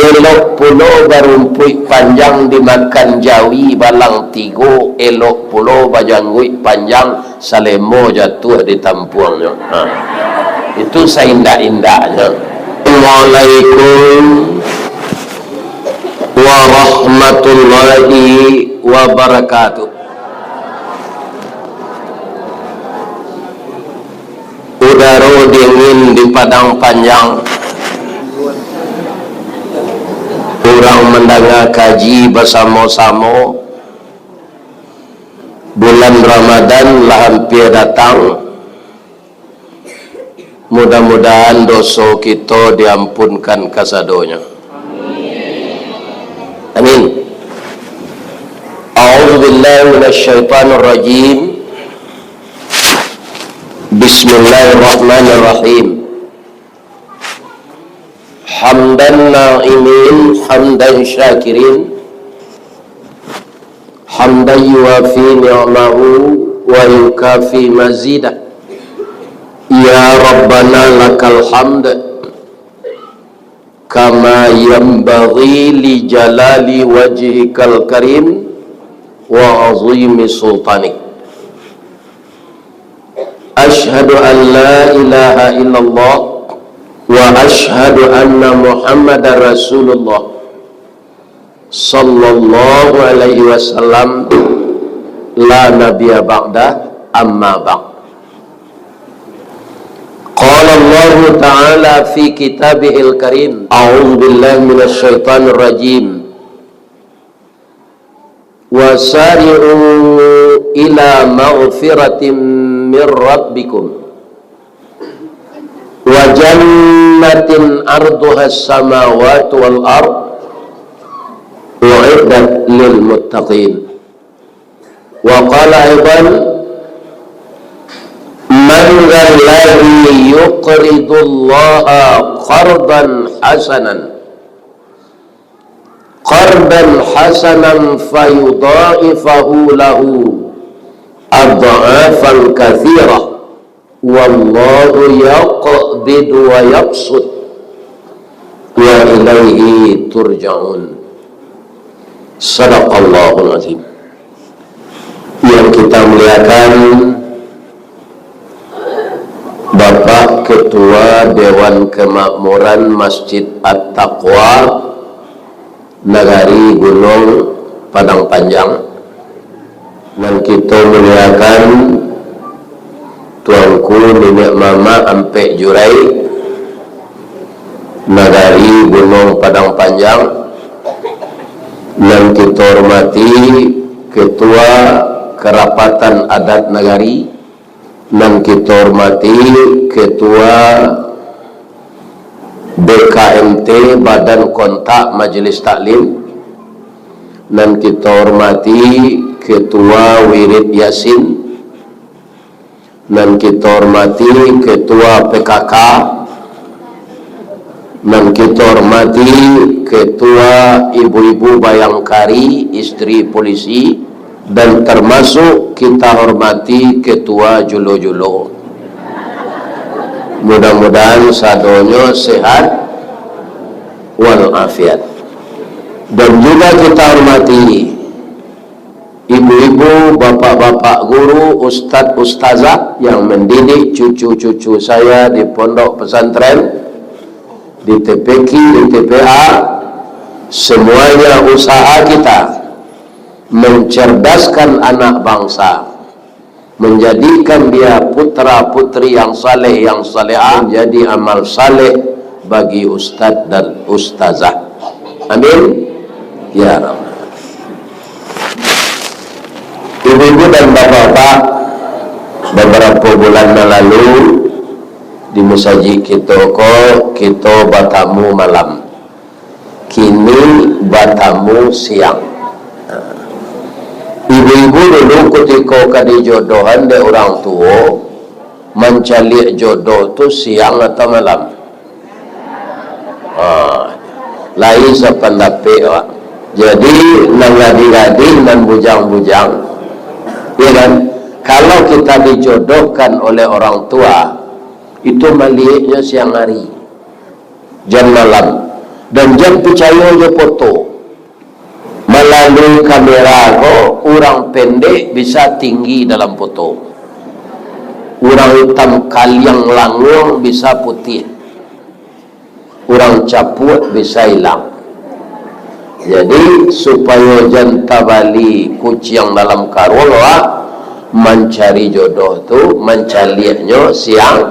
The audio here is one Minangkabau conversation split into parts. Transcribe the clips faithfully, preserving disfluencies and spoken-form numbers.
Elok pulo barumpuik panjang dimakan jawi balang tigo, elok pulo bajangguik panjang salemo jatuah ditampuangnyo. Ha. Itu saindak-indaknyo. Assalamualaikum warahmatullahi wabarakatuh. Udaro dingin di Padang Panjang. Urang mandanga kaji basamo-samo. Bulan Ramadan lah ampia datang. Mudah-mudahan doso kito diampunkan kasadonyo. Amin. A'udzubillahi minasyaitonirrajim. Bismillahirrahmanirrahim. Hamdan na'imin, hamdan syakirin, hamdan yuwafi ni'amahu wa yukafi mazidah. Ya Rabbana lakal hamd, kama yanbaghi li jalali wajhikal karim wa azimi sultanik. Asyhadu an la ilaha illallah wa asyhadu anna Muhammadar Rasulullah sallallahu alaihi wasallam, la nabiyya ba'dah, amma ba'd. Qala Allahu ta'ala fi kitabihil karim, a'udzu billahi minasy syaithanir rajim. Wasari'u ila maghfiratin mir rabbikum wa jannatin arduhas samawati wal ard u'iddat lil muttaqin. Wa qala aidan, man dzalladzi yuqridullaha qardan hasanan, qardan hasanan fayudha'ifahu lahu adh'afan katsirah, wallahu yaqbidu wa yabsut, wa ilaihi turja'un. Sadaqallahul azim. Yang kita muliakan, Bapak Ketua Dewan Kemakmuran Masjid At-Taqwa Nagari Gunung Padang Panjang, nan kito muliakan Tuanku Niniak Mamak Ampek Jurai Nagari Gunung Padang Panjang, nan kito hormati Ketua Kerapatan Adat Nagari, nan kito hormati Ketua B K M T, Badan Kontak Majelis Taklim, nan kito hormati Ketua Wirid Yasin, nan kito hormati Ketua P K K, nan kito hormati Ketua Ibu-ibu Bayangkari, Istri Polisi, dan termasuk kita hormati Ketua Julo-Julo. Mudah-mudahan sadonyo sehat walafiat. Dan juga kita hormati ibu-ibu, bapak-bapak guru, ustadz, ustazah yang mendidik cucu-cucu saya di pondok pesantren, di T P Q, di T P A, semuanya usaha kita mencerdaskan anak bangsa, menjadikan dia putra-putri yang saleh, yang salehah, menjadi amal saleh bagi ustadz dan ustazah. Amin. Ya Rabbal. Ibu-ibu dan bapak-bapak, beberapa bulan yang lalu, di masajik kito ko, kito batamu malam. Kini batamu siang. Ibu-ibu dulu kutiko ka dijodohan dek urang tuo, mancaliak jodoh tu siang atau malam? Ha, lain sapandapek awak. Jadi, nan gadih-gadih, nan bujang-bujang, ya kan? Kalau kita dijodohkan oleh orang tua, itu malieknyo siang hari, jan malam. Dan jan picayo jo foto. Malalui kamera ko, urang pendek bisa tinggi dalam foto. Urang hitam kaliang languang bisa putiah. Urang capuak bisa ilang. Jadi, supayo jan tabali kuciang dalam karuang, awak mancari jodoh tu, mancaliaknyo siang,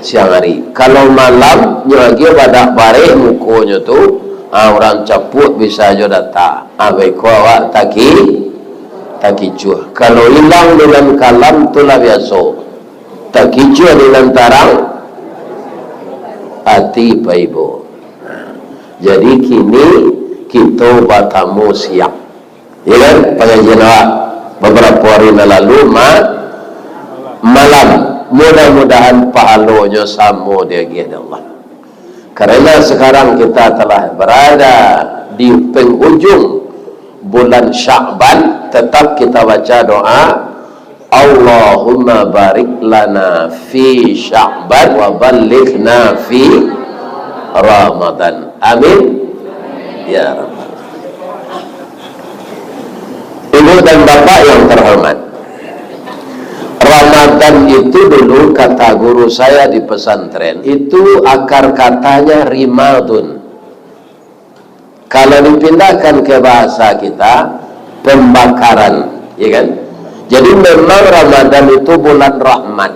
siang hari. Kalau malam, nyo agiah badak bareh mukonyo tu, ah, urang capuak bisa jo datang. Ah, beko awak taki-, takicuah. Kalau ilang dengan kalam, tu lah biaso. Takicuah dengan tarang ati, Pak Ibu. Jadi, kini kito batamu siang. Ya kan? Pangajian awak babarapo hari nan lalu ma-, malam. Mudah-mudahan pahalonyo samo diagiah dek Allah. Karena sekarang kita telah berada di penghujung bulan Sya'ban, tetap kita baca doa, "Allahumma barik lana fi Sya'ban wa ballighna fi Ramadan." Amin. Ya Rabbal. Ibu dan Bapak yang terhormat, Ramadan itu dulu, kata guru saya di pesantren, itu akar katanya rimadun. Kalau dipindahkan ke bahasa kita, pembakaran, ya kan? Jadi, memang Ramadan itu bulan rahmat,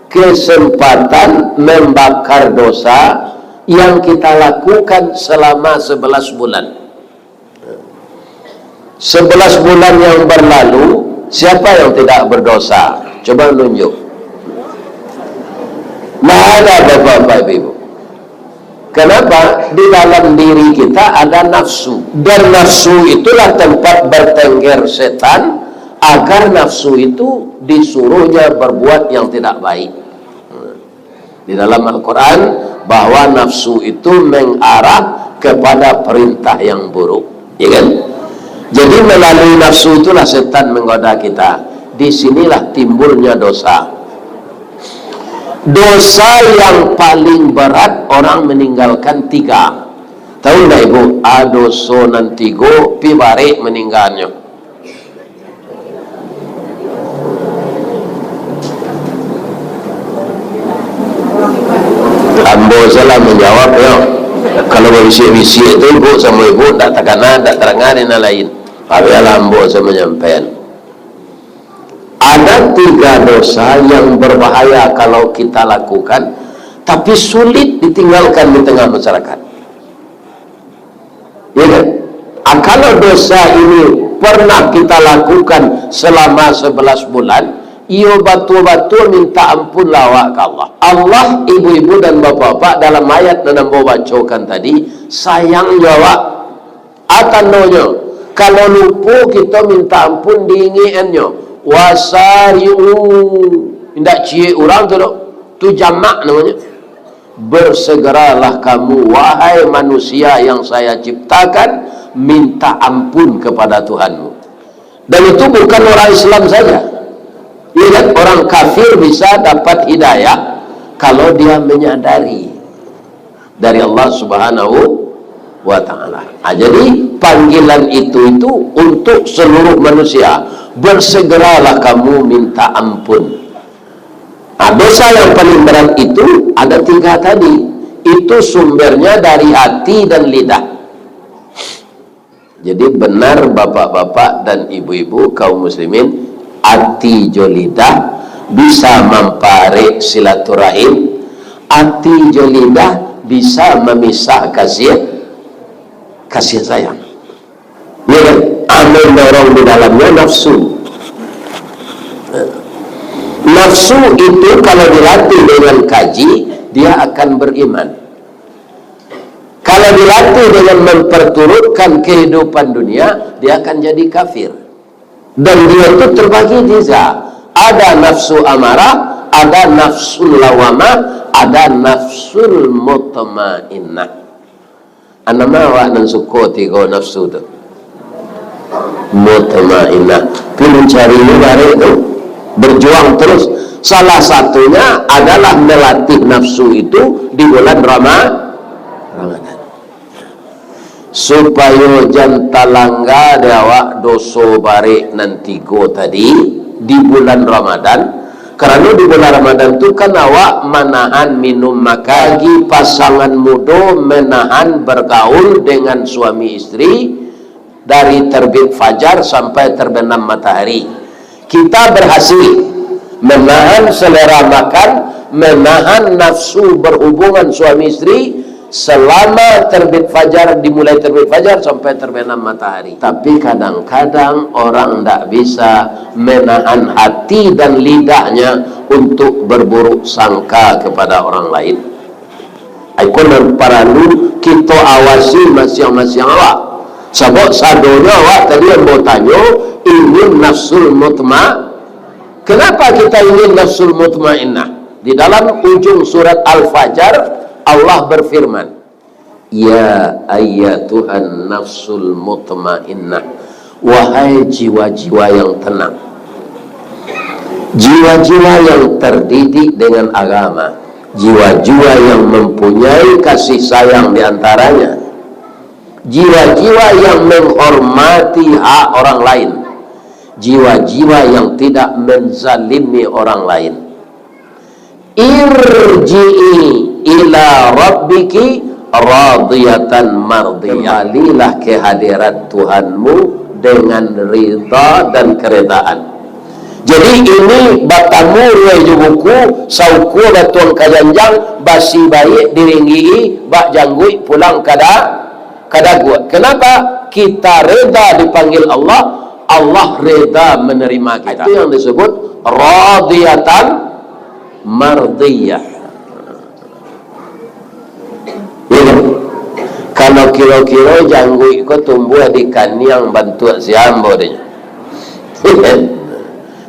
kesempatan membakar dosa yang kita lakukan selama sebelas bulan. Sebelas bulan yang berlalu, siapa yang tidak berdosa? Coba nunjuk. Nah, ada, Bapak-bapak, Ibu-ibu. Kenapa? Di dalam diri kita ada nafsu. Dan nafsu itulah tempat bertengger setan, agar nafsu itu disuruhnya berbuat yang tidak baik. Di dalam Al-Quran, bahwa nafsu itu mengarah kepada perintah yang buruk. Ya kan? Jadi, melalui nafsu itulah setan menggoda kita. Di sinilah timbulnya dosa. Dosa yang paling berat orang meninggalkan tiga. Tahu ndak, Ibu? A, doso nan tigo, pi barek meninggalnyo. Ambo salah manjawab, yo. Kalau babisiak-bisiak tu, Ibu samo Ibu, ndak takana, ndak taranga di nan lain. Bialah ambo sajo manyampaian. Ada tiga dosa yang berbahaya kalau kita lakukan, tapi sulit ditinggalkan di tengah masyarakat. Ya kan? Ah, kalau dosa ini pernah kita lakukan selama sebelas bulan, iyo batua-batua minta ampun lah awak ka Allah. Allah, ibu-ibu dan bapak-bapak, dalam ayat nan ambo bacokan tadi, sayang jo awak. Ah, tandonyo, kalau lupo kito minta ampun diingekannyo, wasari'u, indak ciek urang tu doh, tu jamak namonyo. Bersegeralah kamu, wahai manusia yang Saya ciptakan, minta ampun kepada Tuhanmu. Dan itu bukan orang Islam saja. Ya kan? Orang kafir bisa dapat hidayah kalau dia menyadari dari Allah Subhanahu wa Ta'ala. Ah, jadi, panggilan itu, itu untuk seluruh manusia. Bersegeralah kamu minta ampun. Nah, dosa yang paling berat itu ada tiga tadi. Itu sumbernya dari hati dan lidah. Jadi, benar, bapak-bapak dan ibu-ibu, kaum muslimin, ati jo lidah bisa mamparek silaturahim, ati jo lidah bisa mamisah kasih, kasih sayang. Ya kan? Ah, mendorong di dalamnya nafsu. Nafsu itu kalau dilatih dengan kaji, dia akan beriman. Kalau dilatih dengan memperturutkan kehidupan dunia, dia akan jadi kafir. Dan dia itu terbagi tiga. Ada nafsu amarah, ada nafsul lawamah, ada nafsul mutmainnah. Anam awak nan suko tigo nafsu tu? Mutmainnah. Pi mancari barek tu. Berjuang terus. Salah satunya adalah melatih nafsu itu di bulan Rama-, Ramadan. Supayo jan talangga dek awak doso barek nan tigo tadi di bulan Ramadan. Karano di bulan Ramadan tu kan awak manahan minum makan. Bagi pasangan mudo, menahan bergaul dengan suami isteri dari terbit fajar sampai terbenam matahari. Kita berhasil menahan selera makan, menahan nafsu berhubungan suami isteri selama terbit fajar, dimulai terbit fajar sampai terbenam matahari. Tapi kadang-kadang orang ndak bisa menahan hati dan lidahnya untuk berburuk sangka kepada orang lain. Iko nan paralu kito awasi masiang-masiang awak. Sabab sadonyo awak tadi ambo tanyo, ingin nafsul mutma-, kenapa kita ingin nafsul mutmainnah? Di dalam ujung surat Al-Fajr, Allah berfirman, "Ya ayyatuhan nafsul mutmainnah, wahai jiwa-jiwa yang tenang, jiwa-jiwa yang terdidik dengan agama, jiwa-jiwa yang mempunyai kasih sayang di antaranya, jiwa-jiwa yang menghormati hak orang lain, jiwa-jiwa yang tidak menzalimi orang lain. Irji'i ila rabbiki radiyatan mardiyah." Kembalilah ke hadirat Tuhanmu dengan ridha dan keredaan. Jadi, ini batamu ruweh jo buku, saukua batuang ka janjang, basi baiak diringgihi, bak jangguik pulang kada, kada kuat. Kenapa? Kita reda dipanggil Allah, Allah reda menerima kita. Itu yang disebut radiyatan mardiyah. Iyo kan? Kalau kiro-kiro jangguik ko tumbuah di kaniang bantuak si ambo deh.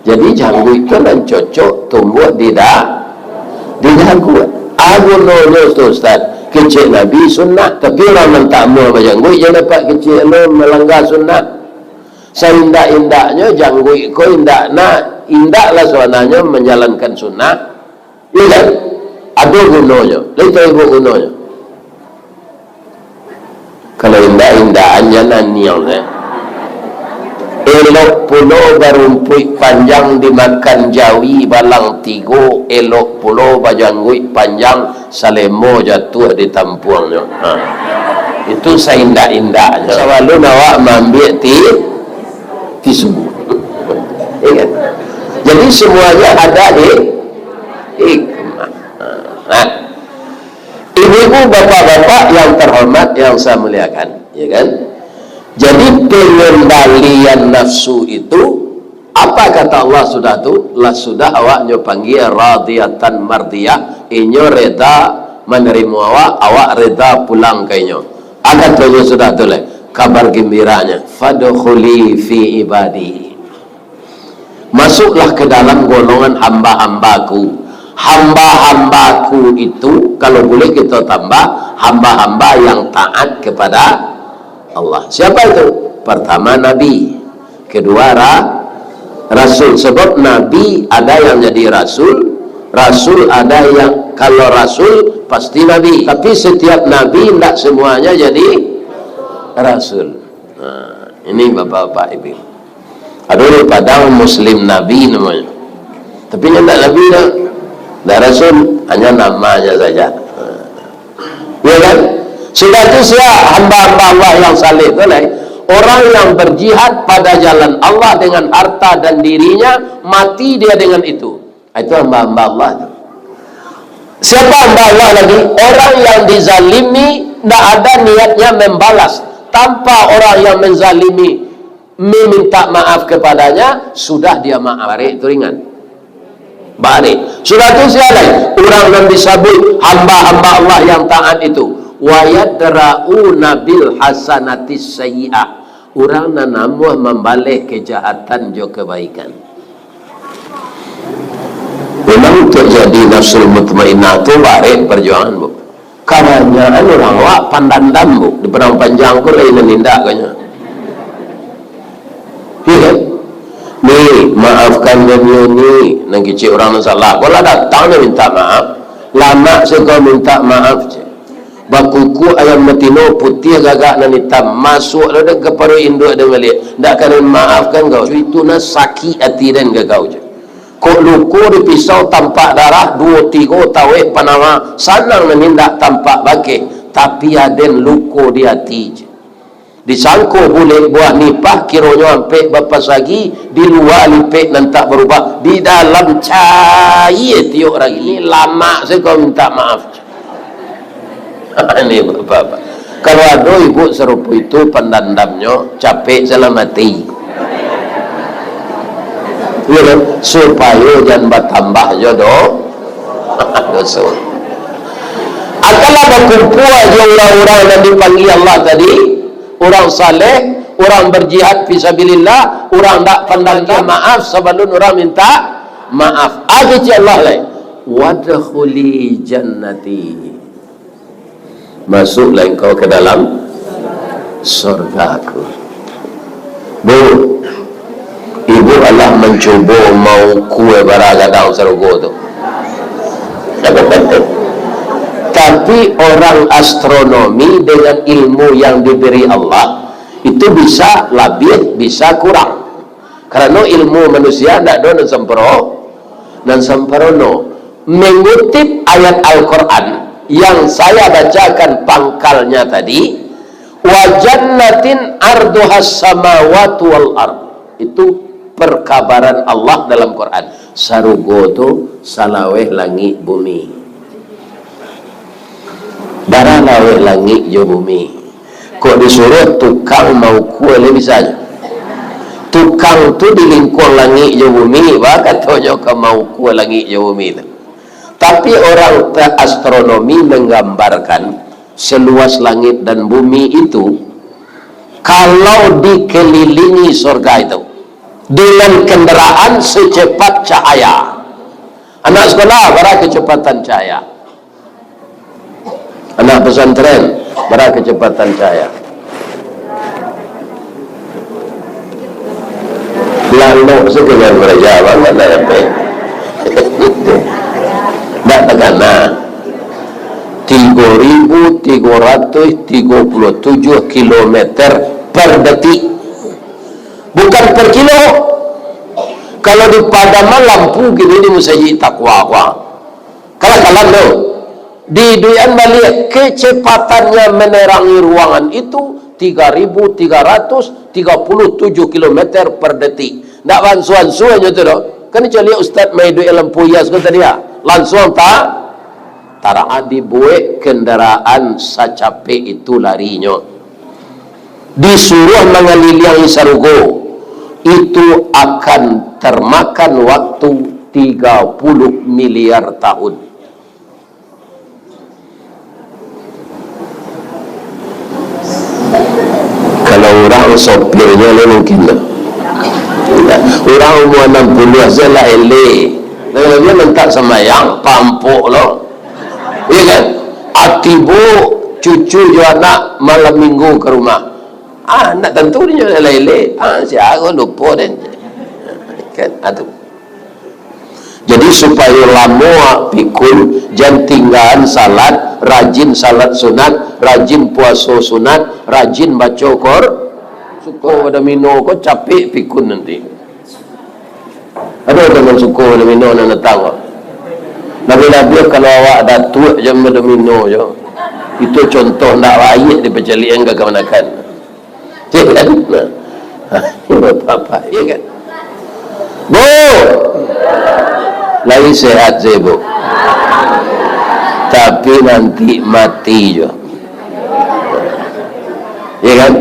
Jadi jangguik ko nan cocok tumbuah di da-, di daguak. A gunonyo tu, Ustaz? Kecek Nabi sunnah, tapi urang nan tak amuah bajangguik jan dapek kecek lo malangga sunnah. Saindak-indaknyo jangguik ko indak nak, indaklah sabananyo manjalankan sunnah. Iyo kan? Ado gunonyo, lai tahu gunonyo. Kalau indak-indak, anjan aniang, eh. Elok pulo barumpuik panjang dimakan jawi balang tigo, elok pulo bajangguik panjang, salemo jatuah di tampuangnyo. Ha. Itu saindak-indaknyo. Sabalun awak maambiak ti-, tisu. Iyo kan? Jadi, semuanya ada hi-, hikmah. Nah, ibu-ibu, bapak-bapak yang terhormat, yang saya muliakan, ya kan? Jadi, pengendalian nafsu itu, apa kata Allah sudah tu? Lah sudah awaknyo panggia radiyatan mardiyah, inyo reda manarimo awak, awak reda pulang ka inyo. A katonyo sudah tu lai, kabar gembiranya, "Fadkhuli fi ibadi." Masuklah ke dalam golongan hamba-hambaku. Hamba-hambaku itu, kalau boleh kita tambah, hamba-hamba yang taat kepada Allah. Siapa itu? Pertama, Nabi. Kedua, ra-, Rasul. Sebab Nabi ada yang jadi Rasul, Rasul ada yang, kalau Rasul, pasti Nabi. Tapi setiap Nabi, ndak semuanya jadi Rasul. Nah, ini bapak-bapak, ibu. Ado di Padang Muslim Nabi namonyo. Tapi inyo ndak Nabi doh. Ndak Rasul, hanya namanya saja. Ya kan? Sudah tu sia hamba-hamba Allah yang saleh tu lai? Orang yang berjihad pada jalan Allah dengan harta dan dirinya, mati dia dengan itu. Itu hamba-hamba Allah tu. Siapa hamba Allah lagi? Orang yang dizalimi, ndak ada niatnya membalas. Tanpa orang yang menzalimi meminta maaf kepadanya, sudah dia maaf. Barek tu ringan. Barek. Sudah tu sia lai? Urang nan disabuik hamba-hamba Allah yang taat itu. "Wa yadra'una bil hasanatis sayyi'ah." Urang nan amuah mambaleh kejahatan jo kebaikan. Memang untuak jadi nafsul mutmainnah tu barek parjuangan, Bu. Kabanyakan urang awak pandandam, Bu. Di Padang Panjang ko lain nan indak kanyo. Iya kan? "Ni, maafkan den yo, Ni." Nan kecek urang nan salah. Ko lah datang dia minta maaf. Lamak siko minta maaf, cek. Bakukuak ayam batino, putiah gagak nan itam, masuak lo den ka paruik induak den baliak. Ndak ka den maafkan kau. Itu nan sakik ati den ka kau je. Kok luko di pisau tampak darah, duo tigo taweh panama, sanang nan indak tampak bakeh, tapi aden luko di ati je. Disangko bulek buah nipah, kironyo ampek bapasagi, di lua lipek nan tak barubah, di dalam cayie tiok ragi. Lamak se kau mintak maaf. Ini bapak-bapak. Kalau ado ibu sarupo itu, pandandamnyo capek salah mati. Iyo kan? Supayo jan batambah jo do-, doso. Akanlah bakumpua jo urang-urang nan dipanggia Allah tadi, urang saleh, urang berjihad fisabilillah, urang dak pandang maaf sabalun urang minta maaf. Ado cek Allah lai, "Wadkhuli jannati." Masuklah engkau ke dalam surga-Ku. Bu, ibu alah mancubo maukua bara gadang sarugo tu. Tapi orang astronomi dengan ilmu yang diberi Allah, itu bisa labiah, bisa kurang. Karano ilmu manusia ndak ado nan samparo-, nan samparono. Mengutip ayat Al-Quran yang saya bacakan pangkalnya tadi, "Wa jannatin arduhas samawatu wal ard." Itu perkabaran Allah dalam Quran. Sarugo tu salaweh langik bumi. Bara laweh langik jo bumi. Kok disuruah tukang maukua lai bisa nyo. Tukang tu di lingkuang langik jo bumi, ba katonyo ka maukua langik jo bumi tu. Tapi orang te-, astronomi menggambarkan seluas langit dan bumi itu, kalau dikelilingi surga itu dengan kendaraan secepat cahaya. Anak sekolah, bara kecepatan cahaya? Anak pesantren, bara kecepatan cahaya? Lalok sakejar baraja, Abang, ndak sampai. Ndak takana. Tigo ribu tigo ratus tigo puluh tujuh kilometer per detik. Bukan per kilo. Kalau di padaman lampu kini di Masjid Takwa, wah. Kalah-kalah tu. Di duian baliak, kecepatannya menerangi ruangan itu tiga ribu tiga ratus tiga puluh tujuh kilometer per detik. Ndak bansuan-suannyo tu doh. Kan caliak ustaz mai duian lampu hias ko tadi, ya? Lansuang ta-, tarak dibuek kendaraan sacapek itu larinyo. Disuruah mangaliliangi sarugo, itu akan termakan waktu tiga puluh miliar tahun. Kalau urang sopirnyo lah mungkin tu. Urang umua anam puluah se lah elek. Lalu dia mintak sambayang, pampuk lo. Iya kan? Ati bu, cucu jo anak malam minggu ka rumah. Ah, ndak tantu dinyo elek-elek. Ah, sia ko lupo den. Kan? Ah, tu. Jadi, supayo lamo awak pikun, jan tinggaan salat, rajin salat sunat, rajin puaso sunat, rajin baco Qur-, suko badomino ko capek pikun nanti. Ado teman suko badomino nan datang ko. Labiah-labiah kalau awak datuak jan badomino jo. Itu contoh ndak baik dipacaliakan ka kamanakan. Ya kan? Nah. Bapak-bapak, ya kan? Bu! Lai sehat se, Bu. Tapi nanti mati jo. Ya kan?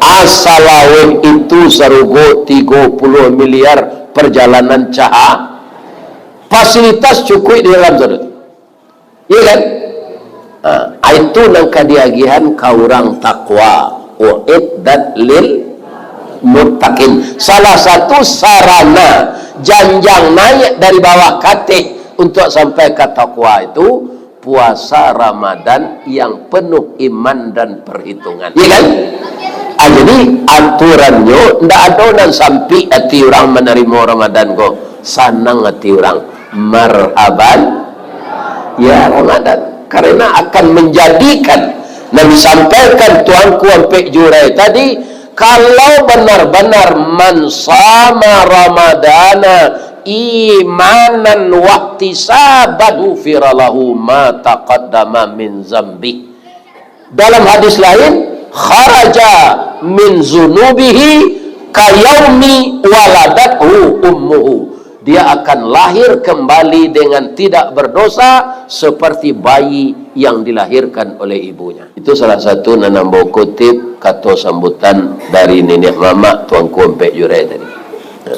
Asa laweh itu sarugo tigo puluh miliar perjalanan caha. Fasilitas cukuik di dalam tu. Iya kan? Ha, itu nan ka diagihan ka urang takwa. Uiddat lil muttaqin. Salah satu sarana janjang naik dari bawah kateh untuk sampai ka takwa itu puasa Ramadan yang penuh iman dan perhitungan. Iya kan? Ah, jadi aturannyo ndak ado nan sampik ati urang manarimo Ramadan ko. Sanang ati urang. Marhaban, ya Ramadan. Karena akan menjadikan, nan disampaikan Tuanku Ampek Jurai tadi, kalau benar-benar man sama Ramadana imanan wahtisaban ghufira lahu ma taqaddama min zambi. Dalam hadis lain, kharaja min zunubihi kayaumi waladathu ummuhu. Dia akan lahir kembali dengan tidak berdosa seperti bayi yang dilahirkan oleh ibunya. Itu salah satu nan ambo kutip kato sambutan dari niniak mamak Tuanku Ampek Jurai tadi. Ya.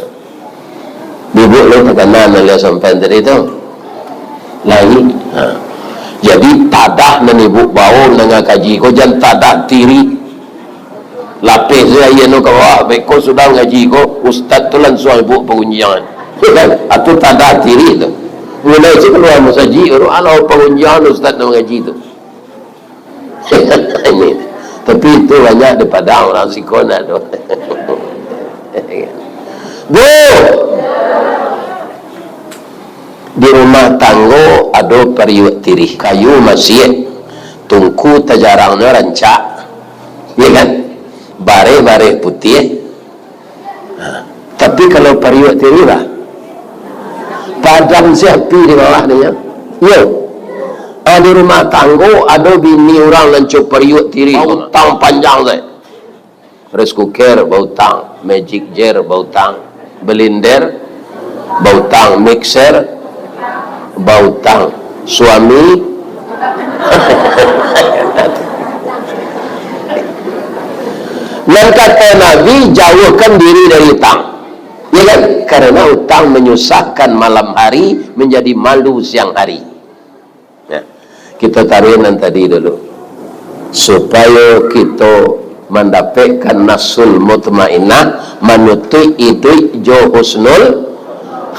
Bibuk lo takana nan lia sampai tadi tu. Lai. Ha. Jadi tadah nan ibuk bawo nanga kaji ko, jan tadah tiri. Lapeh se aia no ka bawah, beko sudah ngaji ko, ustaz tu lansuang ibuk pagunjiangan. Atu tadah tiri tu. Mulai se kalua masajik, baru alah pagunjiangan ustaz nan mangaji tu. Ini. Tapi itu banyak di Padang, urang siko ndak ado. Bu, di rumah tanggo ado pariuak tirih, kayu masiak, tungku tajarangnyo rancak, ya kan? Bareh-bareh putiah, Ha, tapi kalau pariuak tirih lah, padam se api di bawah tu, yo. Yo. Ah, di rumah tanggo ado bini urang nan co pariuak tirih, bautang panjang se. Rice cooker bautang, magic jar bautang, blender bautang, mixer bautang, suami. Nan kato Nabi, jauahkan diri dari utang. Ya kan? Karena utang menyusahkan malam hari, menjadi malu siang hari. Ya. Kita taruih nan tadi dulu. Supayo kita mandapekkan nafsul mutmainnah, manutuik iduik jo husnul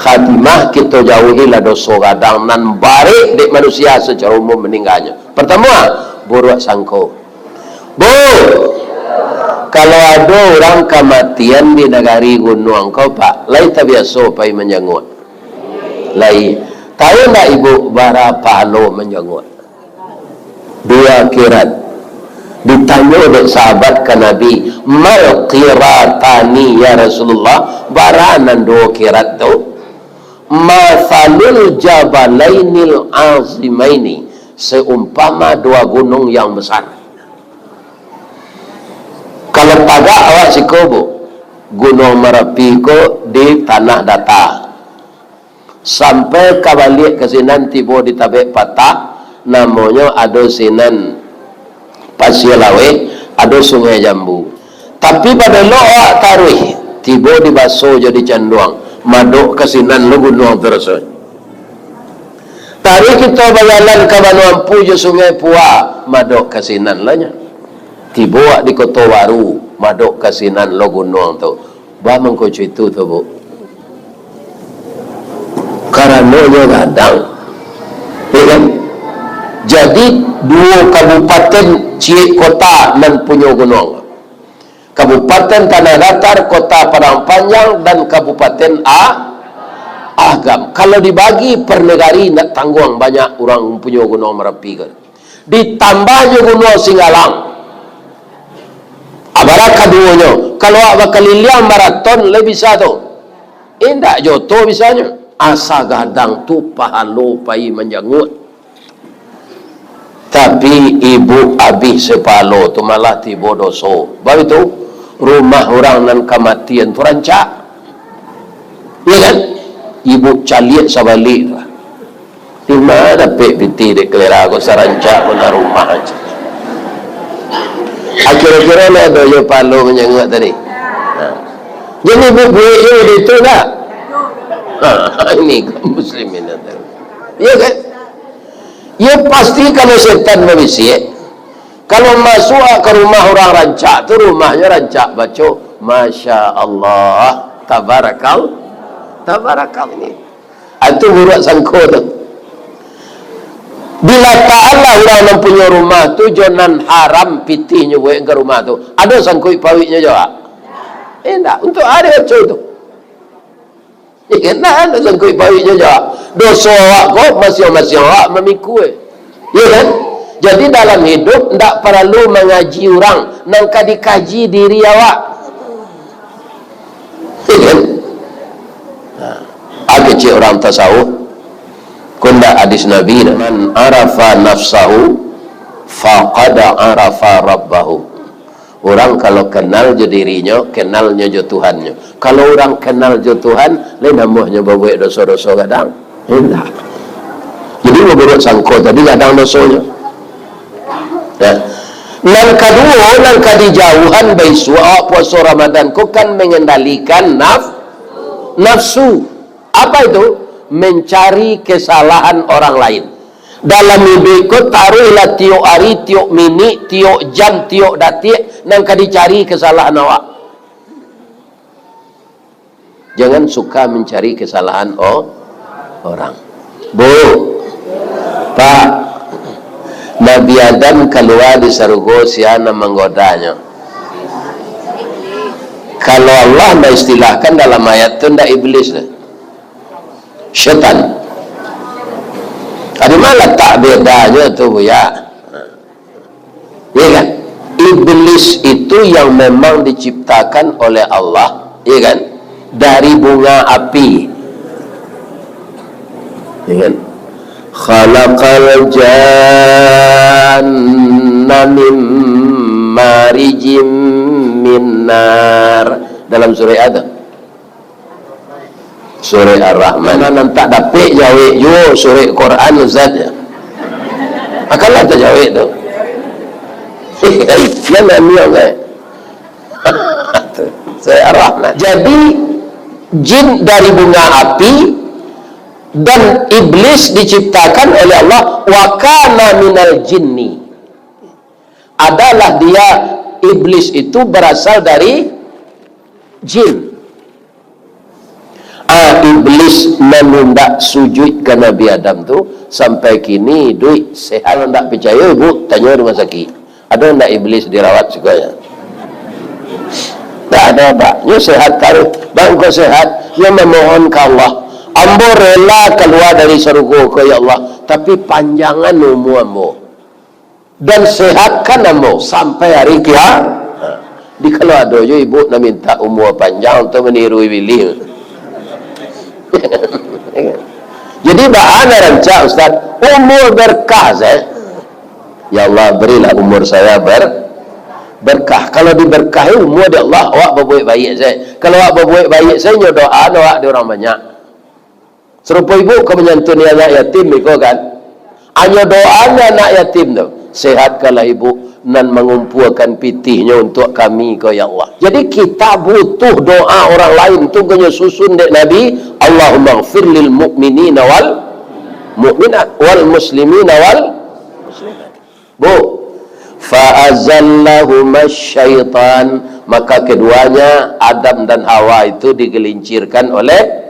khatimah, kita jauhilah doso gadang nan barek dek manusia secara umum maningganyo. Pertama, buruak sangko. Bu, kalau ado urang kamatian di nagari gunuang ko, Pak, lai tabiaso pai manjanguak? Lai. Tahu ndak ibu bara pahalo manjanguak? Dua kirat. Ditanyo dek sahabat ka Nabi, "Mal qiratani, ya Rasulullah, bara nan duo kirat tu?" "Matsalul jabalainil azimaini, seumpama dua gunung yang besar." Kalau tagak awak siko, Bu, Gunuang Marapi ko di tanah data. Sampai ka baliak ka sinan tibo di tabek patah, namonyo ado sinan Pasia Laweh, ado Sungai Jambu. Tapi pado elok awak taruih, tibo di Baso jo di Canduang, madok ka sinan lo gunuang tu rasonyo. Taruih kito bajalan ka Banua Ampu jo Sungai Pua, madok ka sinan lo nyo. Tibo awak di Koto Baru, madok ka sinan lo gunuang tu. Ba mangko cuitu tu, Bu. Karano nyo gadang. Ya kan? Jadi, duo kabupaten ciek kota nan punyo gunuang. Kabupaten Tanah Datar, Kota Padang Panjang, dan Kabupaten A-, Agam. Kalau dibagi per negari, ndak tangguang banyak urang punyo Gunuang Marapi ko. Ditambah jo Gunuang Singgalang. Abalah kaduonyo, kalau awak bakaliliang maraton, lai bisa tu. Indak jo oto bisanyo. Asa gadang tu pahalo pai manjanguak. Tapi ibu abih sapahalo tu malah tibo doso. Baitu, rumah urang nan kamatian tu rancak. Iya kan? Ibu caliak sabalik tu. Di ma dapek pitih dek kalera ko, sarancak ko nan rumah aja. Ah, kiro-kiro lah ado jo pahalo manjanguak tadi. Ha. Jadi, bu-, buek je di tu lah. Ha, ini kaum muslimin yang tahu. Iya kan? Ya, pasti kalau setan mabisiak, kalau masuak ka rumah urang rancak tu, rumahnyo rancak baco, "Masya Allah, tabarakal-, tabarakal ini." Ah, itu buruak sangko tu. Dilataklah urang nan punyo rumah tu jo nan haram pitihnyo buek ka rumah tu. Ado sangkuik pauiknyo jo awak? Indak. Untuak a dibaco tu? Indak ado sangkuik pauiknyo jo awak. Doso awak ko, masiang-masiang awak mamikua. Iya kan? Jadi dalam hidup ndak paralu mangaji urang, nan ka dikaji diri awak. Iya kan? Nah, ado ciek urang tasawuf, ko ndak hadis Nabi, "Man arafa nafsahu, faqad arafa rabbahu." Urang kalau kenal jo dirinyo, kenalnyo jo Tuhannyo. Kalau urang kenal jo Tuhan, lai namuahnyo babuek doso-doso gadang. Indak. Jadi, baburuak sangko tadi gadang dosonyo. Nah, nan kaduo, nan ka dijauahan baisuak awak puaso Ramadan ko kan mengendalikan naf-, nafsu. Apa itu? Mencari kesalahan orang lain. Dalam iduik ko, taruihlah tiok ari, tiok minik, tiok jam, tiok datiak, nan ka dicari kesalahan awak. Jangan suka mencari kesalahan o-, orang. Bu, Pak, Nabi Adam kalua di sarugo, sia nan manggodanyo? Kalau Allah baistilahkan dalam ayat tu, ndak iblis tu. Setan. Di ma latak bedanyo tu, Buya? Iya kan? Iblis itu yang memang diciptakan oleh Allah, iya kan? Dari bunga api. Iya kan? Khalaqal janna min marijim min nar. Dalam surah Adam. Surah Ar-Rahman. Nan tak dapek jawek juo surah Quran, Ustaz, ya. Akanlah tajawek tu. Nan namiang, eh. Surah Ar-Rahman. Jadi, jin dari bunga api dan iblis diciptakan oleh Allah, wa kana minal jinni. Adalah dia, iblis itu berasal dari jin. Ah, iblis nan indak sujuik ka Nabi Adam tu, sampai kini iduik sehat. Kalau ndak picayo, ibu tanyo rumah sakik. Ado ndak iblis dirawat sikonya? Ndak ado, Pak. Nyo sehat taruih. Bang, kok sehat? Nyo mamohon ka Allah. Ambo rela kalua dari sarugo ko, ya Allah, tapi panjangan umua ambo. Dan sehatkan ambo sampai hari kia-, di kalau ado jo ibu nan minta umua panjang tu maniru ibilih. Jadi, baa nan rancak, Ustaz? Umur berkah, Ustaz. Ya Allah, berilah umur saya ber-, berkah. Kalau diberkahi umur dek Allah, awak babuek baiak, Ustaz. Kalau awak babuek baiak, Ustaz, nyo doa awak di urang banyak. Sarupo ibu ka manyantuni anak yatim iko kan. Anyo doanyo anak yatim tu, "Sehatkanlah ibu, nan mangumpuakan pitihnyo untuak kami ko, ya Allah." Jadi kita butuh doa orang lain tu, kanyo susun dek Nabi, "Allahumma ghfir lil mu'minina wal mu'minat, wal muslimina wal muslimat." Bu, fa azallahuma syaitan, maka keduanya, Adam dan Hawa, itu digelincirkan oleh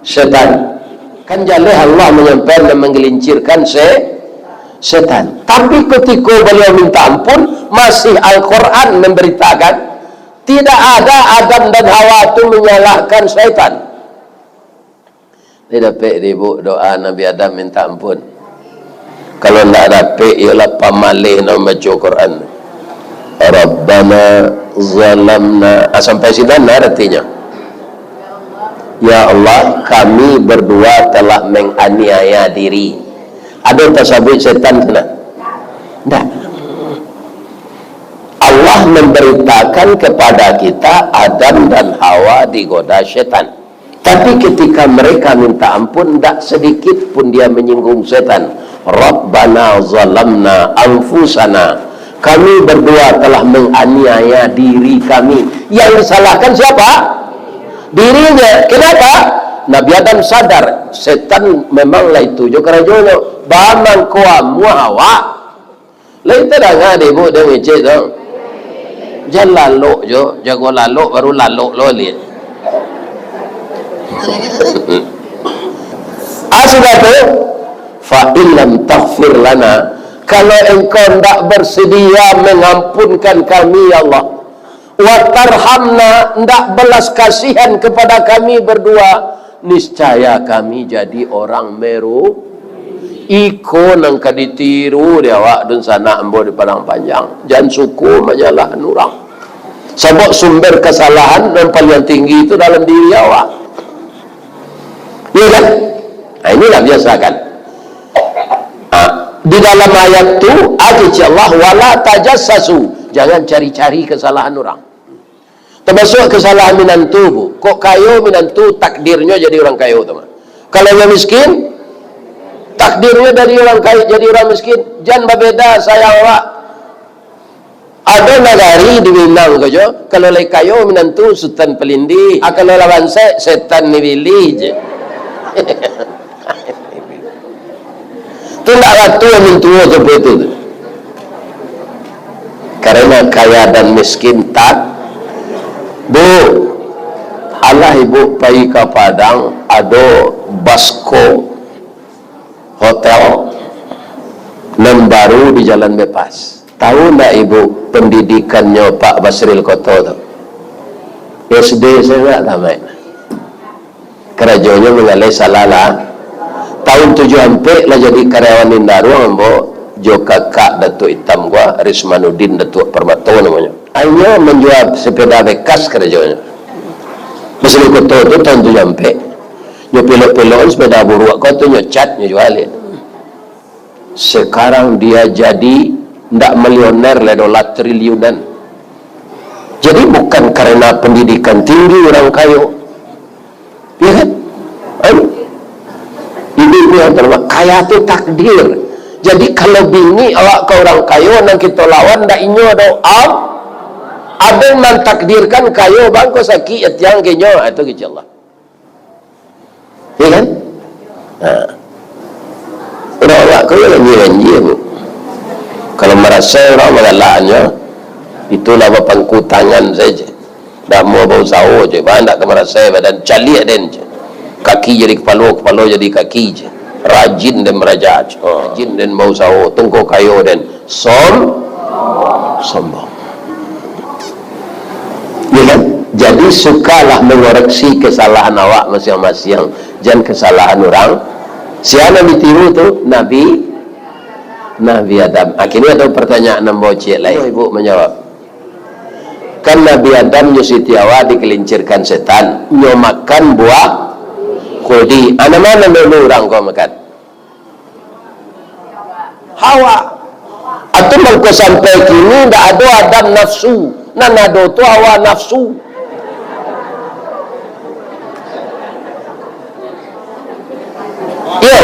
setan. Kan jaleh Allah manyampaikan dan menggelincirkan se-, setan. Tapi ketika beliau minta ampun, masih Al-Quran memberitakan, tidak ada Adam dan Hawa itu menyalahkan setan. Lai dapek di ibu doa Nabi Adam minta ampun? Kalau ndak dapek, iyolah pamaleh nan mambaco Quran. "Rabbana zalamna." Ah, sampai sinan lah aratinyo. "Ya Allah, kami berdua telah menganiaya diri." Ado tasabuik setan sinan? Ndak. Allah memberitakan kepada kita, Adam dan Hawa digoda setan. Tapi ketika mereka minta ampun, ndak sedikit pun dia menyinggung setan. "Rabbana zalamna anfusana." Kami berdua telah menganiaya diri kami. Yang disalahkan siapa? Dirinya. Kenapa? Nabi Adam sadar, setan memang lah itu jo karajonyo. Bamangko amuah awak. Lai tadanga dek ibu, dek ngecek tu. Jan lalok jo, jago lalok, baru lalok lo liek. Ah, sudah tu, "Fa illam taghfir lana," kalau Engkau ndak bersedia mengampunkan kami, ya Allah, "wa tarhamna," ndak belas kasihan kepada kami berdua, "niscaya kami jadi orang meru-," Iko nan ka ditiru di awak dunsanak ambo di Padang Panjang. Jan suko manyalahan urang. Sabab sumber kasalahan nan paliang tinggi tu dalam diri awak. Iya kan? Nah, inilah biasakan. Ah, di dalam ayat tu, kecek Allah, "Wala tajassasu." Jangan cari-cari kesalahan orang. Termasuk kesalahan minantu, Bu. Kok kayo minantu, takdirnyo jadi urang kayo tu mah. Kalau nyo miskin, takdirnyo dari urang kayo jadi urang miskin. Jan babeda sayang awak. Ado nagari di Minang ko jo, kalau lai kayo minantu Sutan Palindih, ah, kalau lah bansaik, setan ni bilih je. Tu ndak ratu mintuo sampai tu. Karena kaya dan miskin tak, Bu, alah ibu pai ka Padang, ado Basko Hotel nan baru di Jalan Bebas. Tahu ndak ibu pendidikannyo Pak Basril Koto tu? S D sajo ndak tamaik. Karajonyo manggaleh salah lah. Tahun tujuah ampek lah jadi karyawan Indaruang ambo, jo kakak Datuak Itam ko, Rismanuddin Datuak Permato namonyo. Inyo manjua sepeda bekas karajonyo. Basril Koto tu tahun tujuah ampek. Nyo pelok-pelok sepeda buruak ko tu, nyo cat, nyo jual. Sekarang dia jadi ndak milioner lah, dolar triliunan. Jadi bukan karena pendidikan tinggi urang kayo. Ya kan? Anu, ibu-ibu yang terhormat, kaya tu takdir. Jadi kalau bingik awak ka urang kayo, nan kito lawan ndak inyo doh, Am-, Abang nan takdirkan kayo, bang ko sakik ati ang ka inyo. Ah, itu kecek Allah. Ya kan? Nah. Urang awak ko janji-janji, Bu. Kalau marasai urang magalaknyo, itulah bapangku tangan saja. Ndak mau bausaho je, bah, ndak ka marasai badan, caliak den je. Kaki jadi kapalo, kapalo jadi kaki je. Rajin den maraja je. Ha, rajin den bausaho, tungko kayo den. Som-, sombong. Ya kan? Jadi, sukalah mengoreksi kesalahan awak masiang-masiang. Jan kesalahan urang. Sia nan ditiru tu, Nabi, Nabi Adam. Akhirnya ada pertanyaan nan bocek lain. Ibu menjawab. Kan Nabi Adam nyo Siti Hawa dikelincirkan setan, nyo makan buah khuldi. Ana mano dulu urang ko makan? Hawa. Atau mangko sampai kini ndak ado Adam nafsu, nan ado tu hawa nafsu. Iyo.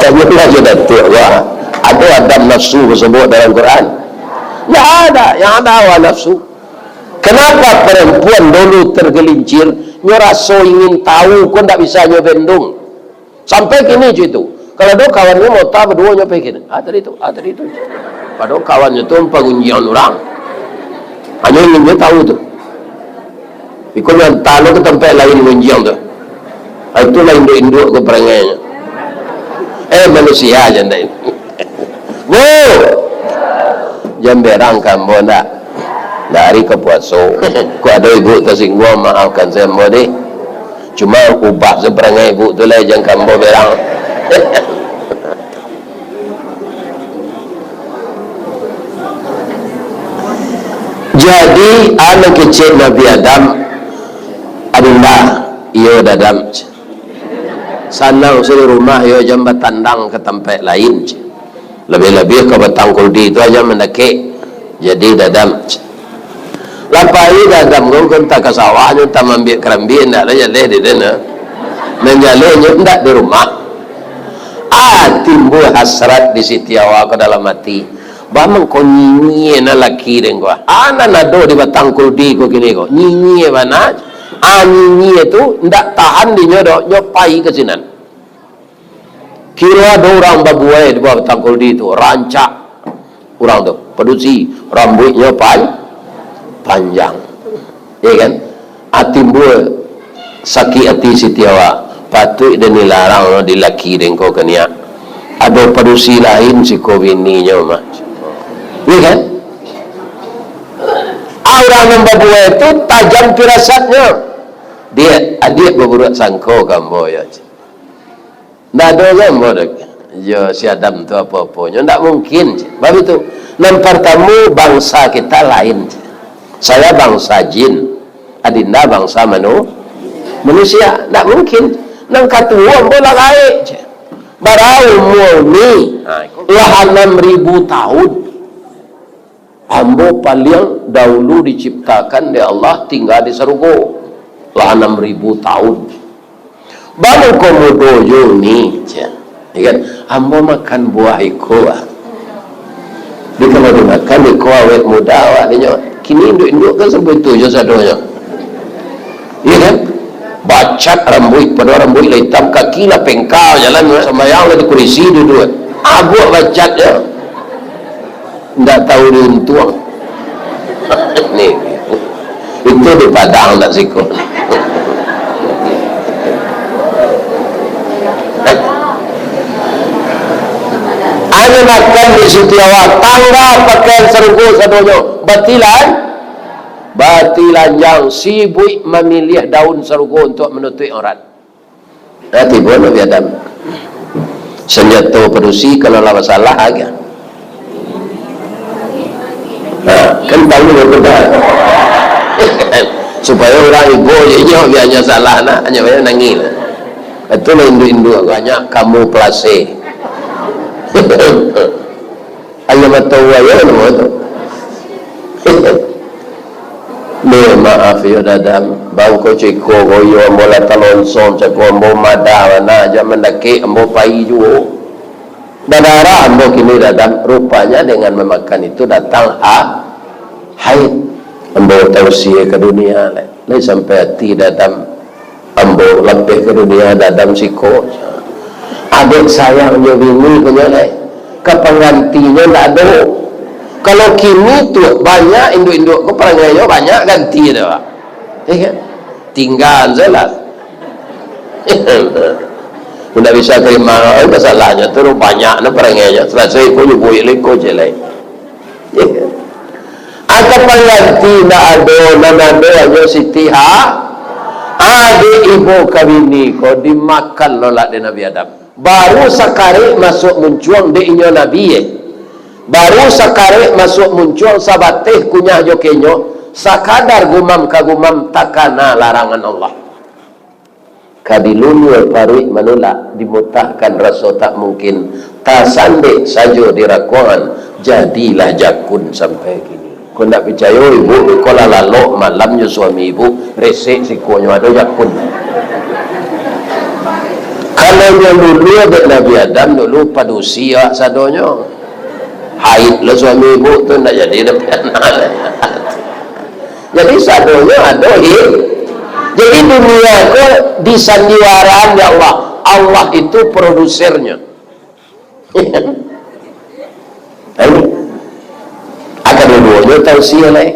Tanyolah jo Datuak, wah. Ado Adam nafsu basabuik dalam Quran? Ndak ado, yang ado hawa nafsu. Kenapa perempuan dulu tergelincir? Nyo raso ingin tahu ko ndak bisa nyo bendung. Sampai kini cuy tu. Kalau ado kawan nyo mota baduo nyo pai kini. Ah, tadi tu, ah, tadi tu. Padahal kawan nyo tu pangunjiang urang. Hanyo ingin nyo tahu tu. Iko nyo antah lo ka tampek lain ngunjiang tu. Ah, itulah induak-induak ko perangainyo. Eh, manusia je ndak ini. Bu! Jan berang ka ambo ndak? Ndak hari ka puaso. Kok ado ibu tasingguang, maafkan sajo ambo ni. Cuma ubah sajo parangai ibu tu lai, jan ka ambo berang. Jadi, anu kecek Nabi Adam, "Adinda, iyo Dadam." Sanang sudah rumah, iyo jan batandang ka tampek lain, ceh. Labiah-labiah ka batang kuldi tu aja mandakek. Jadi Dadam, ceh. Lah pai Dadam ko, ko antah ka sawah nyo, antah maambiak karambia, indak lah jaleh di den, nah. Nan jaleh nyo indak di rumah. Ah, timbul hasrat di Siti Hawa ko dalam ati. Baa mangko nyinyia nan laki den ko, ah. Ah, nan ado di batang kuldi ko kini ko. Nyinyia bana. Ah, nyinyia tu ndak tahan dinyo doh, nyo pai ka sinan. Kiro ado urang babuai di bawah batang kuldi tu, rancak urang tu, padusi, rambuiknyo pan-, panjang. Iya kan? Ah, timbul sakik ati Siti Hawa, patuik den dilarang lo di laki den ko kaniak. Ado padusi lain siko bininyo mah. Iya kan? Ah, urang nan babuai tu tajam pirasatnyo. Diak, adiak baburuak sangko ka ambo yo. Ndak ado ambo doh jo si Adam tu apo-aponyo, ndak mungkin. Sebab itu, nan partamo, bangsa kita lain. Saya bangsa jin, Adinda bangsa manu-, manusia. Ndak mungkin. Nan katuo ambo lah gaek. Bara umua ni, ha, lah anam ribu tahun. Ambo paliang dahulu diciptakan dek Allah tingga di sarugo, lah anam ribu tahun. Baa mangko mudo jo ni, jar. Ya kan? Ambo makan buah iko, ah. Di kalau dimakan iko awet muda awak dinyo. Kini induak-induak kan sabuik tu jo sadonyo. Iya kan? Bacat rambuik, padahal rambuik lah itam, kaki lah pengka, jalan sumbayang lah di kurisi duduak. Abuak bacatnyo. Ndak tahu diuntuang. Ni, itu di Padang ndak siko. Anu makan di Sitiawa, tangga pakaian sarugo sadonyo. Batilan, batilanjang, sibuik mamiliah daun sarugo untuak manutuik aurat. Nah, tibo Nabi Adam. Sanjato padusi kalau lah basalah aja. Nah, kan tahu lah tu dah. Supaya urang ibo je nyo, biar nyo salah nak, nyo banyak nangih lah. Itu lah induak-induak banyak kamu pelase. Ayo mato buayo namo tu. Deh, maaf yo, Dadam. Bangko ciko ko yo, ambo lah talonsong, cako ambo madah bana, jan mandakek ambo pai juo. Badarah ambo kini, Dadam. Rupanya dengan mamakan itu datang ha-, haid. Ambo tausia ka dunia, lai. Lai sampai ati, Dadam. Ambo lapeh ka dunia Dadam siko. Adek sayang jo bini ko nyo lai. Ka panggantinyo ndak ado. Kalau kini tu banyak induak-induak ko parangainyo banyak ganti tu, Pak. Eh, kan? Tingga salah. Ndak bisa tarimo, eh, masalahnyo tu banyak no parangainyo. Salasai ko jubuik liko je lai. Aka pangganti ndak ado, nan ado hanyo Siti Ha-, adek ibo ka bini ko dimakan lolak dek Nabi Adam. Baru sakarek masuak muncuang dek inyo Nabi, eh. Baru sakarek masuak muncuang sabateh kunyah jo kenyo, sakadar gumam ka gumam takana larangan Allah. Ka dilulua paruik manulak, dimutahkan raso tak mungkin, tasandek sajo di rakuangan, jadilah jakun sampai kini. Ko ndak picayo, ibu, ko lah lalok malam jo suami ibu, resek sikonyo ado jakun. Kalau nyo lulua dek Nabi Adam dulu, padusi awak sadonyo. Haid lah suami ibu tu, ndak jadi dapek anak. Jadi sadonyo ado hi-, jadi dunia ko disandiwaraan dek Allah. Allah itu produsernyo. Nah, ini. Aka duo-duonyo tausia lai.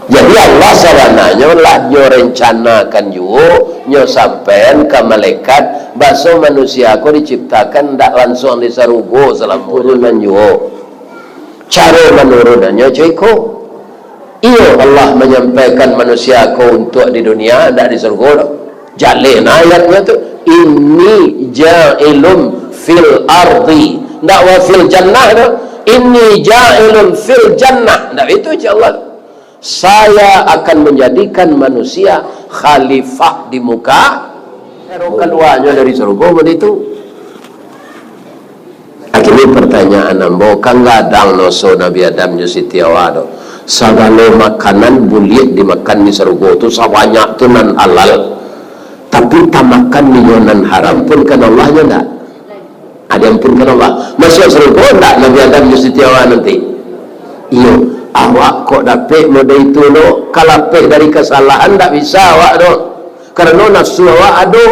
Jadi Allah sabananyo lah nyo rencanakan juo, nyo sampaian ka malaikat, baso manusia ko diciptakan ndak lansuang di sarugo salamonyo, turunan juo. Caro manurunannyo cako iko. Iyo, Allah manyampaikan manusia ko untuak di dunia, ndak di sarugo doh. Jaleh nah ayatnyo tu, "Inni ja'ilun fil ardi." Ndak "wa fil jannah" doh. "Inni ja'ilun fil jannah." Ndak itu, insya Allah. "Saya akan menjadikan manusia khalifah di muka." Kaluarnyo dari sarugo bak itu. Akhirnyo pertanyaan ambo, kan gadang doso Nabi Adam jo Siti Hawa tu. Sagalo makanan buliah dimakan di sarugo tu, sabanyak tu nan halal. Tapi tamakan nyo nan haram pun kan Allah nyo ndak? Ah, diampunkan Allah. Masuak sarugo ndak Nabi Adam jo Siti Hawa nanti? Iyo, awak kok dapek model itu no, ka lapeh dari kasalahan ndak bisa awak tu. Karano nafsu awak ado.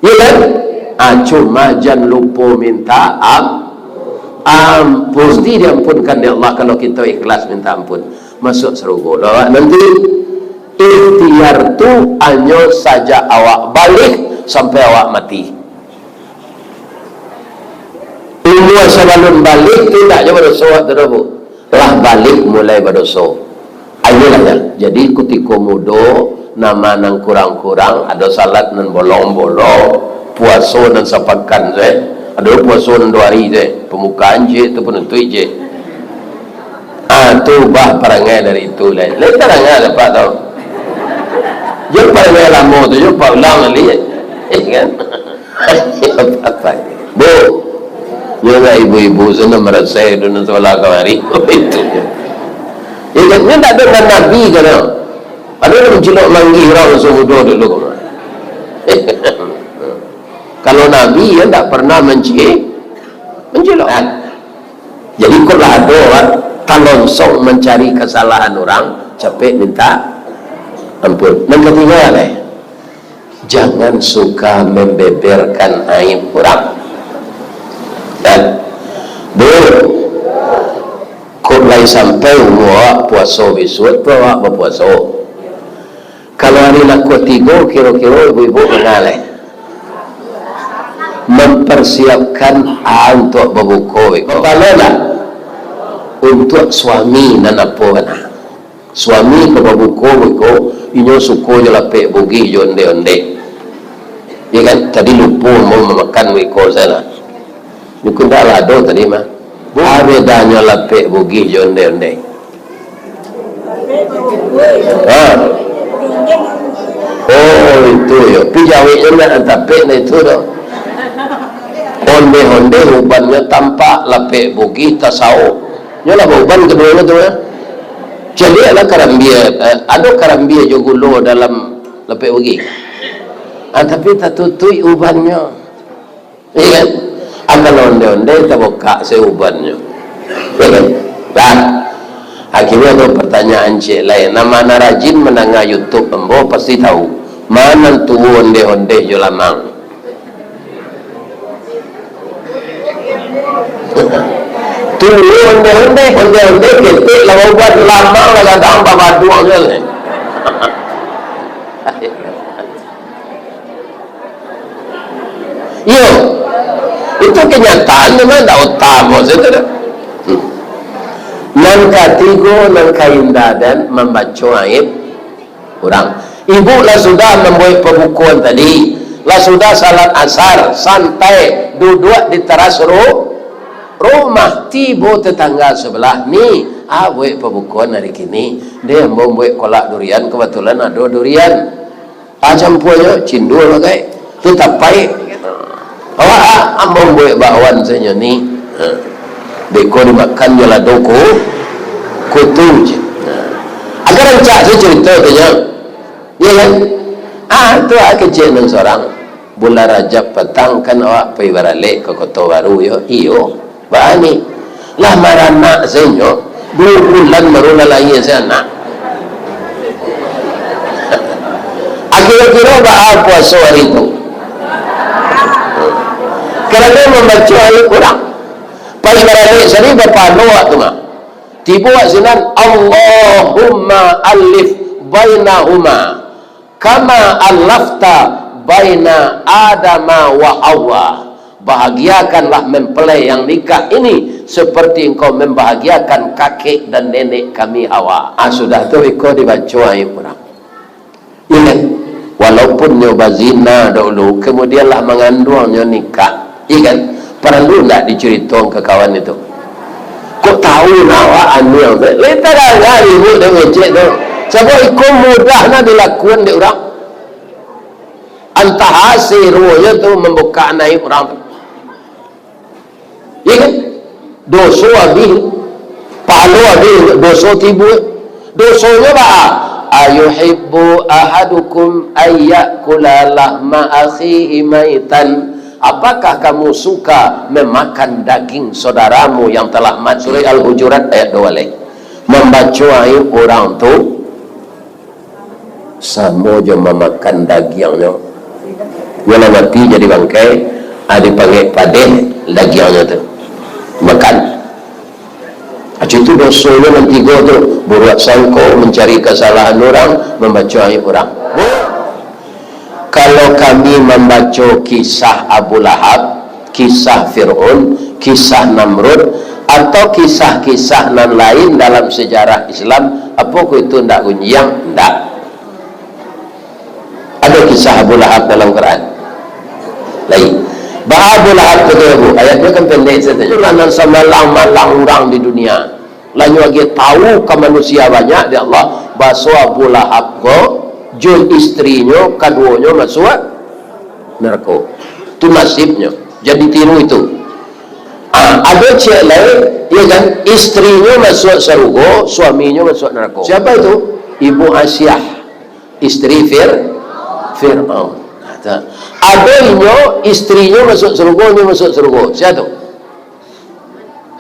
Iya kan? Ah, cuma jan lupo minta am-, am-, pasti diampunkan dek Allah kalau kito ikhlas minta ampun. Masuak sarugo lah awak nanti. Ikhtiar tu hanyo sajak awak baligh sampai awak mati. Umua sabalun baligh tu indak jo badoso awak tu doh, Bu. Lah baligh mulai badoso. Ayolah, ya. Jadi, kutiko mudo, Nama nan kurang-kurang, ado salat nan bolong-bolong, puaso nan sapakan se, ado puaso nan duo ari se, pambukaan ciek tu panutuik ciek. Ah, tu ubah parangai dari itu lai. Lai tarang lah, Pak, tau. Jo parangai lamo tu, jo paulang baliak. Kan? Bu, yo ndak ibu-ibu sana marasai tu nan sabalah kamari. Itu. Ya kan? Nyo ndak ado nan nabi ka nyo. Ado nan mancilok manggih urang masa mudo dulu. Kalau nabi, yo ndak pernah manci-, mancilok. Jadi, kok lah ado urang talonsong mancari kasalahan urang, capek minta ampun. Nan katigo lai, jangan suka membeberkan aib urang. Dan, Bu, kok lai sampai umur awak puaso bisuak tu, awak bapuaso. Kalau ari lah katigo, kiro-kiro ibu-ibu manga lai? Mempersiapkan a untuak babuko beko. Kapalo lah untuak suami nan apo bana. Suami ka babuko beko, inyo suko jo lapek bugih jo ondeh-ondeh. Ya kan? Tadi lupo ambo mamakan beko salah. Nyo ko ndak lah ado tadi mah. A bedanyo lapek bugih jo ondeh-ondeh? Ha. Oh, itu yo. Pi jaweknyo ndak tapek ndak itu doh. Ondeh-ondeh ubannyo tampak, lapek bugih tasawok. Nyo lah bauban kaduonyo tu, ha. Caliaklah karambia, eh, ado karambia jo gulo dalam lapek bugih. Ah, tapi tatutuik ubannyo. Iya kan? Akan ondeh-ondeh tabukak se ubannyo. Iya kan? Nah, akhirnyo tu pertanyaan ciek lain. Nan ma nan rajin mandanga YouTube ambo pasti tahu. Ma nan tuo ondeh-ondeh jo lamang. Tuo ondeh-ondeh, ondeh-ondeh ketek lah bauban, lamang lah gadang babaduang se lai. Iyo. Itu kenyataan memang ndak utamo sajo tu. Hmm. Nan katigo, nan kaindadan mambaco aib urang. Ibu lah sudah mambuek pabukoan tadi, lah sudah salat asar, santai, duduak di taras ru-, rumah, tibo tetangga sabalah, "Ni, a buek pabukoan ari kini?" "Deh, ambo buek kolak durian, kabatulan ado durian." Ah, campuanyo, cindua bagai. Tu tapai. Awak, ah, ambo buek bakwan sajo ni. Ha. Beko dimakan jo lado ku-, kutu je. Ha. Agak rancak se carito tu nyo. Iyo kan? Ah, tu ah kecek nan sorang. Bulan Rajab patang kan awak pai baralek ka Koto Baru yo. Iyo. Bani. Lah maranak sajo, duo bulan baru lah lahia se anak. Kiro-kiro baa puaso ari tu? Karano mambaco aib urang. Pai baralek sari bapahalo awak tu mah. Tibo awak sinan, Allahumma alif bainahuma. Kama allafta baina Adama wa Hawa, bahagiakanlah mempelai yang nikah ini seperti Engkau membahagiakan kakek dan nenek kami Hawa. Ah, sudah tu iko dibaco aib urang. Iya kan? Walaupun nyo bazina dahulu, kemudian lah manganduang nyo nikah. Iya kan? Paralu ndak dicaritoan ka kawan itu? Kok tahu nah awak anu yang tu? Lai tadanga ibu dek ngecek tu. Sabab iko mudah nah dilakuan dek urang. Antah asa ruahnyo tu mambukak aib urang tu. Iya kan? Doso abih, pahalo abih, doso tibo. Dosonyo baa? Ayuhibbu ahadukum ayyakula lahma akhihi maitan. Apakah kamu suka memakan daging saudaramu yang telah mati? Surah Al-Hujurat ayat dua baleh. Mambaco aib urang tu samo jo mamakan dagiangnyo. Nyo lah mati jadi bangkai, ah, dipangek padeh dagiangnyo tu. Makan. Aceh tu dosonyo nan tigo tu, buruak sangko, mancari kasalahan urang, mambaco aib urang. Kalau kami mambaco kisah Abu Lahab, kisah Fir'aun, kisah Namrud, atau kisah-kisah nan lain dalam sejarah Islam, apo ko itu ndak gunjiang? Ndak. Ado kisah Abu Lahab dalam Quran? Lain. Baa Abu Lahab tu, Bu? Ayatnyo kan pendek sajo. Lah nan samalang-malang urang di dunia. Lah nyo agiah tahu ka manusia banyak dek Allah, baso Abu Lahab ko jo istrinyo, kaduonyo masuak narako. Tu nasibnyo. Jadi tiru itu. Ah, ado ciek lai, iyo kan, istrinyo masuak sarugo, suaminyo masuak narako. Siapa itu? Ibu Asiah, istri Fir-, Fir'aun. Nah, tu. Ado inyo, istrinyo masuak sarugo, inyo masuak sarugo. Sia tu?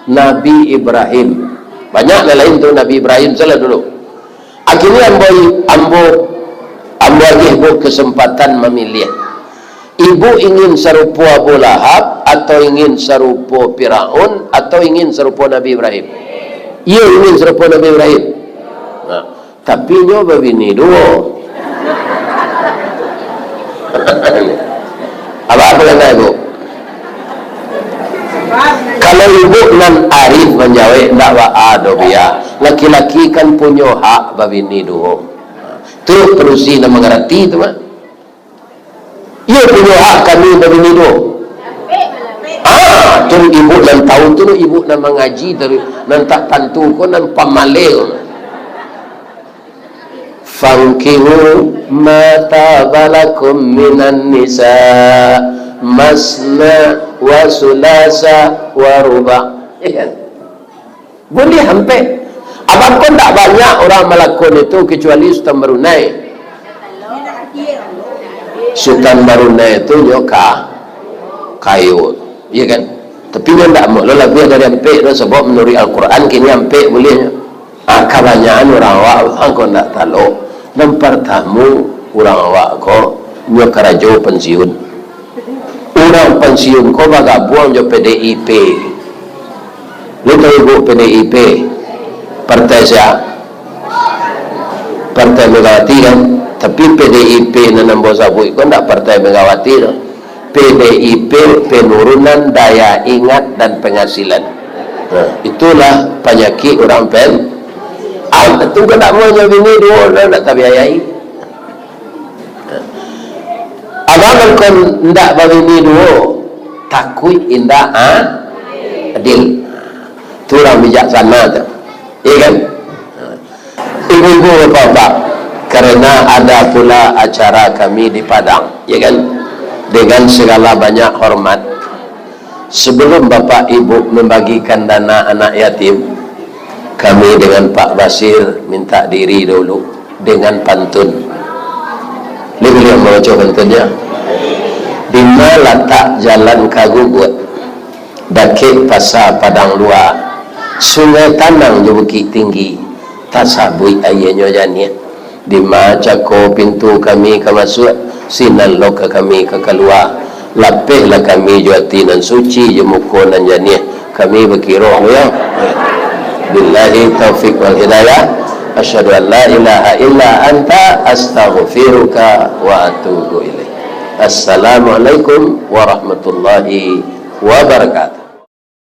Nabi Ibrahim. Banyak nan lain tu, Nabi Ibrahim salah dulu. Akhirnyo ambo, ambo, ambo agiah ibu kesempatan mamiliah. Ibu ingin sarupo Abu Lahab, atau ingin sarupo Firaun, atau ingin sarupo Nabi Ibrahim? Iyo, ingin sarupo Nabi Ibrahim. Nah, tapi nyo babini duo. Apo, apo kata ibu? Kalau ibu nan arif manjawek, ndak baa doh, biar. Laki-laki kan punyo hak babini duo. Tu padusi nan mangarati tu mah. Iyo punyo hak kami babini duo. Ah, tu ibu nan tahu tu, ibu nan mangaji tu, nan tak tantu ko, nan pamaleh ko. Fankihu ma taba lakum minan nisa masna wa sulasa wa ruba. Iyo kan? Buliah ampek. Abang ko ndak banyak urang malakon itu, kecuali Sutan Barunai. Sutan Barunai tu nyo ka-, kayo, iyo kan? Tapi nyo ndak amuah lo labiah dari ampek tu, sabab manuruik Al-Quran kini ampek buliahnyo. Ah, kabanyakan urang awak, abang ko ndak talok. Nan partamo, urang awak ko nyo karajo pansiun. Urang pansiun ko bagabuang jo P D I P. Lu tahu ibu P D I P? Partai sia? Partai Megawati kan? Tapi P D I P nan ambo sabuik ko ndak Partai Megawati doh. P D I P, penurunan daya ingat dan penghasilan. Nah, itulah panyakik urang pen-, ah, tu kan ndak mau nyo bini duo, ndak tabiayai. Abang kan kon ndak babini duo, takuik indak a-, adil. Tu urang bijaksana tu. Iyo kan? Ibu-ibu, bapak-bapak, karena ada pula acara kami di Padang, iyo kan? Dengan segala banyak hormat, sebelum bapak ibu membagikan dana anak yatim, kami dengan Pak Basir minta diri dulu dengan pantun. Boleh, boleh mambaco pantunnyo? Di ma latak jalan ka Guguak, dakek Pasa Padang Lua, Sungai Tanang jo Bukik Tinggi, tasabuik aianyo janiah. Di ma cako pintu kami ka masuak, sinan lo ka kami ka kalua. Lapehlah kami jo ati nan suci, jo muko nan janiah. Kami bakiro, yo. Billahi taufik wal hidayah. Asyhadu an la ilaha illa anta, astaghfiruka wa atubu ilaik. Assalamualaikum warahmatullahi wabarakatuh.